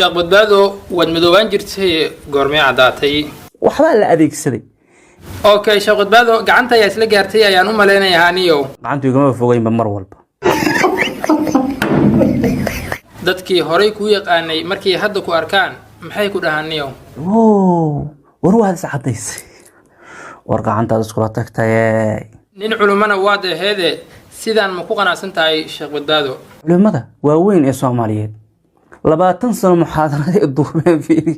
Sheekh Badbaado, waad madoobaan jirtay, goormee caddaatay? Waxbaa la adeegsaday. Okay, Sheekh Badbaado, gacanta ayaa isla gaartay ayaan u malaynayaa aniyow. Gacantu igama fogeynba mar walba. Dadkii horay kuu yaqaanay markay hadda ku arkaan maxay ku dhahaan, niyow? Wow, war waad is caddaysay, war gacantaad iskula tagtaye. Nin culummana waad aheede, sidaan ma ku qanacsan tahay, Sheekh Badbaado? Culimmada waaweyn ee Soomaaliyeed 20 sano muxaadarada duubeen, fiiri,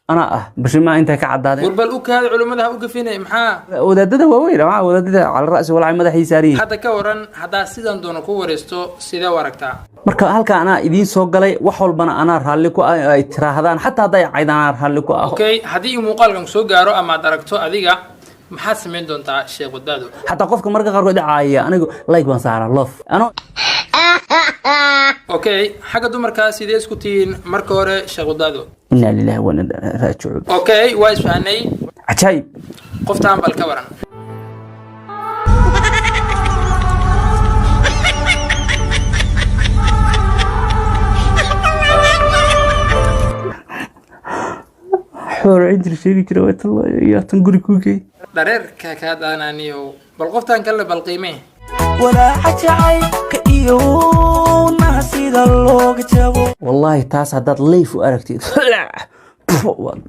anaa ah bashimaa intay ka caddaadeen. Warbal u kaada, culummada ha u gafine, maxaa? Wadaadada waaweyn maa wadaadada cala ra'si walacay madaxii saariyiin. Hadda ka waran haddaa sidan doono ku wareysto, sidee u aragtaa? Marka halka anaa idiin soo galay, wax walbana anaa raalli ku ah ay tiraahdaan, xataa hadday caydaan anaa raalli ku ah. Okay, haddii uu muuqaalkan soo gaaro ama aad aragto adiga, maxaad samayn doontaa, Sheekh Badbaado? Xataa qofka marka qaarkood dhacaaya anigu like baan saaraa, love ano. Okay, xagga dumarka sidee isku tihiin marka hore, Sheekh Badbaado? Inaa lilahi wa inaa ilaihi raajicuun. Okay, waa isfahanay. Cajaayib. Qoftaan bal ka waran. Xoolo injil sheegi jira waa tallaayo iyo tan guri kuu geey. Dhareerka kaa daanaaniyow, bal qoftaan kale bal qiimee. Walaaca jacaylka iyo naha sida looga jabo. Wallaahi taas haddaad leyf u aragtid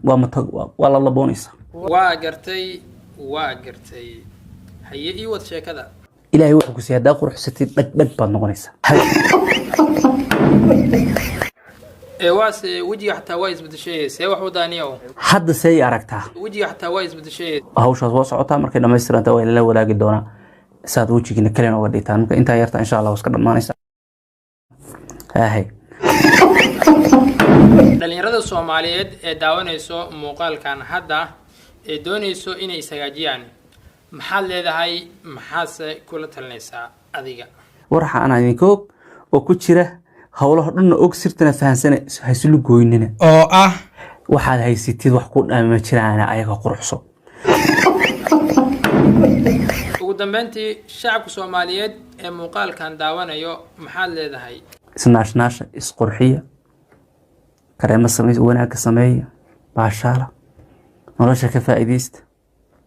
waa matag, waa la laboonaysaa. Waa gartay, waa gartay. Haye, ii wad sheekada. Ilaahay wuxuu ku siiyay haddaa quruxsatid, dhag dhag baad noqonaysaa. Ee waase wejiga xataa waa isbedeshay, see wax wadaaniyow? Hadda see aragtaa? Wejiga xataa waa isbedeshay. Hawshaas waa socotaa, markay dhammaystiranta waa lala wadaagi doonaa saad wejigiina kalena uga dhigtaan. Marka intaa yarta insha Allah waa iska dhammaanaysa. Hahay. Dhalinyarada Soomaaliyeed ee daawanayso muuqaalkan hadda ee doonayso inay ishagaajiyaan, maxaad leedahay, maxaase kula talinaysaa adiga? Warxa anaa idinka og oo ku jira howlaha dhanna og, sirtana fahansana, hayslu gooynina. Oo ah? Waxaad haysatid wax ku dhama jiraan, ayaga quruxso. Ugu dambeyntii, shacabka Soomaaliyeed ee muuqaalkan daawanayo maxaad leedahay? Isnaashnaasha, isqurxiya, kareemo samey, wanaagga sameeya, baashaala, nolosha ka faa'iidaysta.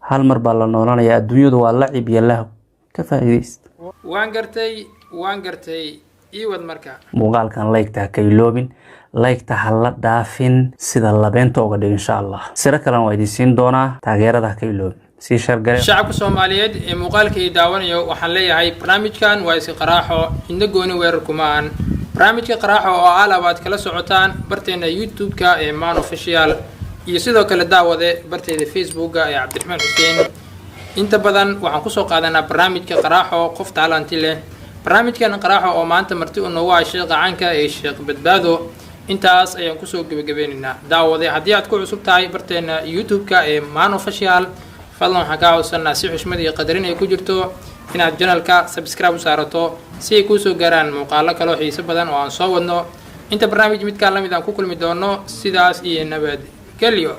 Hal mar baa la noolanayaa, adduunyadu waa lacib iyo lahw, ka faa'iidaysta. Waan gartay, waan gartay. Ii wad marka. Muuqaalkan like-ta ha ka iloobin, like-ta ha la dhaafin, sida labeenta uga dhig insha Allah. Siro kalena waa idin siin doonaa. Taageerada ha ka iloobin, sii share garee. Shacabka Soomaaliyeed ee muuqaalkii daawanayo waxaan leeyahay, barnaamijkan waa iska qaraaxo, indho gooni weerar kuma aan. Barnaamijka qaraaxo oo alaab aad kala socotaan barteena YouTube-ka ee Man Official iyo sidoo kale, daawade, barteeda Facebooka ee Cabdiraxmaan Xuseen. Inta badan waxaan kusoo qaadanaa barnaamijka qaraaxo qof taalanti leh. Barnaamijkan qaraaxo oo maanta marti u noogu ah sheekha caanka ee Sheekh Badbaado, intaas ayaan kusoo gebagabeynaynaa. Daawade, haddii aad ku cusub tahay barteena YouTube-ka ee Man Official, fadlan waxaan kaa codsanaa si xushmad iyo qadarin ay ku jirto inaad channelka subscribe u saarato si ay kuusoo gaaraan muuqaalo kaloo xiiso badan oo aan soo wadno. Inta barnaamij midkaan la mid aan ku kulmi doono, sidaas iyo nabad gelyo.